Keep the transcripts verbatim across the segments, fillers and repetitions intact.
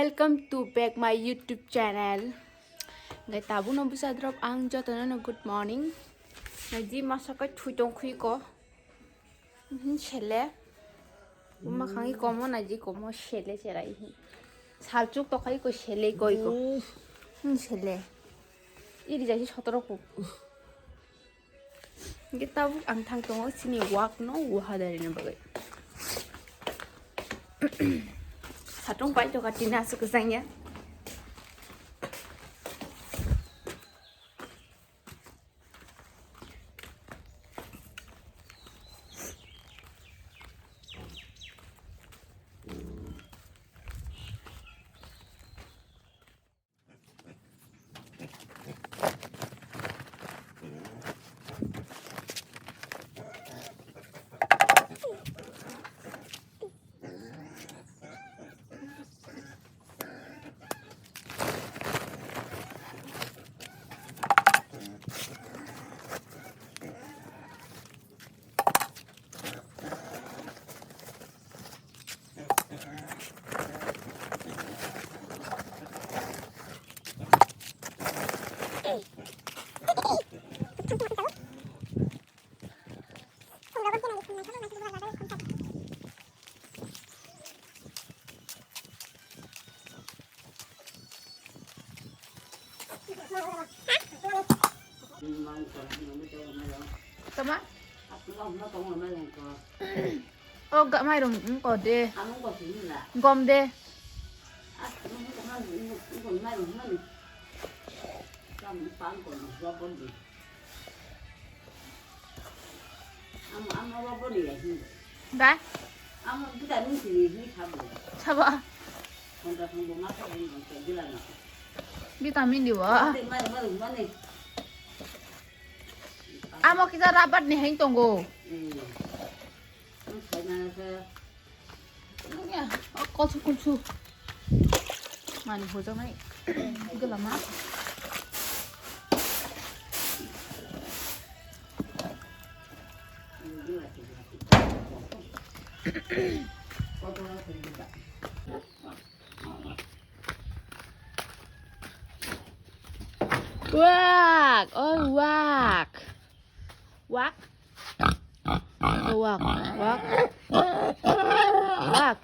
Welcome to back my YouTube channel. Ngai tabuk no bwsa drop ang joto no good morning. Ngai di masa kai thui tong khui ko. Hin sele. Uma khangi komo na ji komo sele cherai hin. Salchuk to kai ko sele koi ko. Hin sele. Iri jai sotoro ko. Hingke tabuk ang thang tongo chini wak no waha dari na bagwi. Satung pai to ka tina asuk kwchang ya. Tama? O ga mairum ko de. Gom de. Ba? Sabo. Vitamin dibo. Amo kisa rabat ni heng tongo. Ya, o kolsu kulsu. Mani hojak nai. Gelama. Wak, oh wak. Wak. Wak, wak. Wak.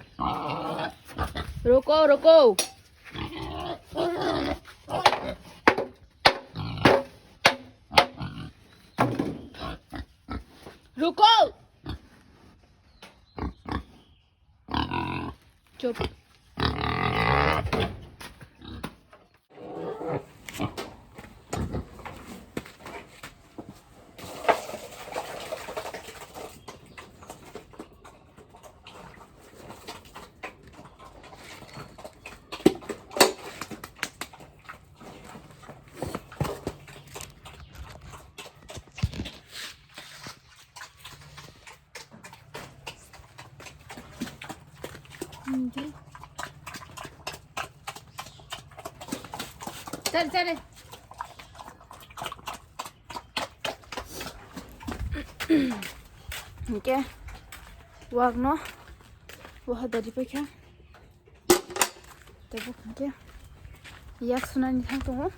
Ruko, ruko. Ruko. Chup. Hindi. Sale, sale. Hingke wak no waha dari paikha. Tei bo hingke yak sunani thang tongo.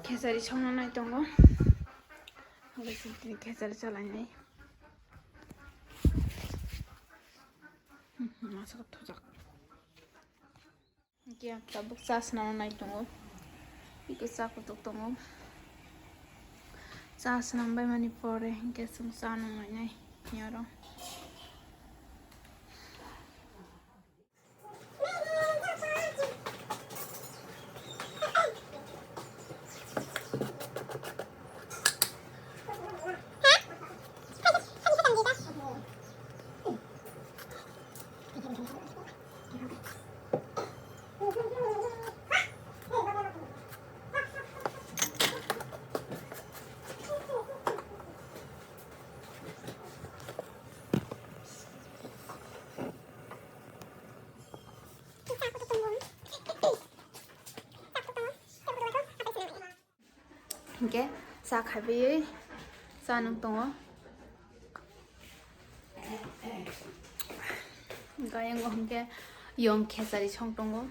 Khesari songna nai tongo. Hwnkhe chwng tini khesari chalainai. Hmm, hmm, masa thujak. Hwnkhe ang tabuk cha swnamna nai tongo. Iko cha kutuk tongo. Cha swnam bai mani pore hwnkhe chwng cha nung lainai. Yoro. Hwnkhe cha khaiwi cha nung tongo. Hwnkhe ayang hwnkhe yong khesari song tongo.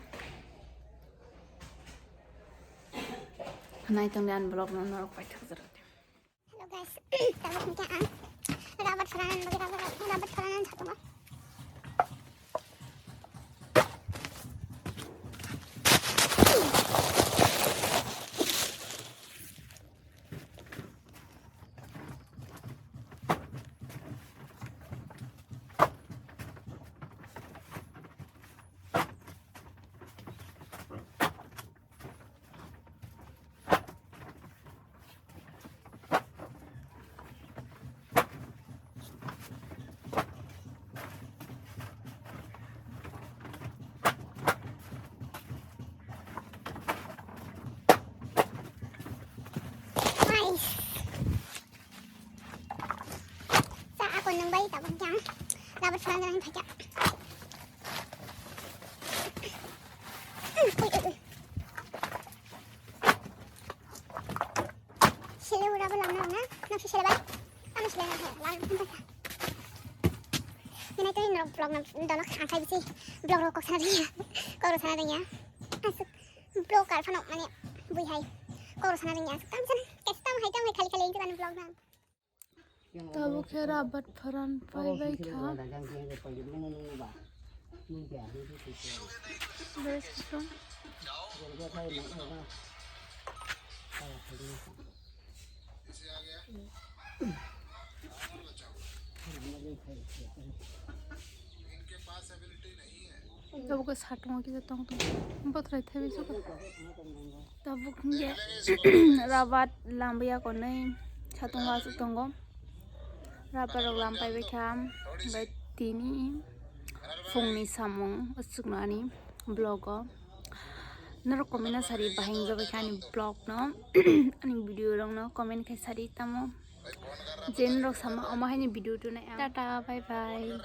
Nai tongdi ani vlog no norok paithak jora. Hello guys, tabuk hwnkhe ang rabat phwrana bagwi rabat, rabat phwrana satungo. Nice. Sa ako nang bai tabang kya. Labat sa nang thakya. Ui, ui, ui. Sele ura bo lamna na, na si sele bai. Ano sele na he, lam pun pasa. Nina to ino vlog na dono khan khai bisi vlog ro kok sana dingya. Kok ro sana dingya. Asuk vlog kar phano mane bui hai. Kok ro sana dingya. Asuk tam sana, kes tam hai tam hai khali khali inti kan vlog na. Tabuk khe rabat pharan pai bai kha. Best song. Tabuk khe satungo kisa tong tong. Bothrai thaibai suka. Tabuk hwnkhe rabat lambai ya konwi satungo aswk tongo. Rabat rok lampai bai kha, bai tini phungni samung aswkno ani vlog o. Norok comment no sari bahai wngjabai kha ani vlog no, ani video rok no comment khai sari tamo. Je norok sama omo haini video tunai ang. Tata, bye bye.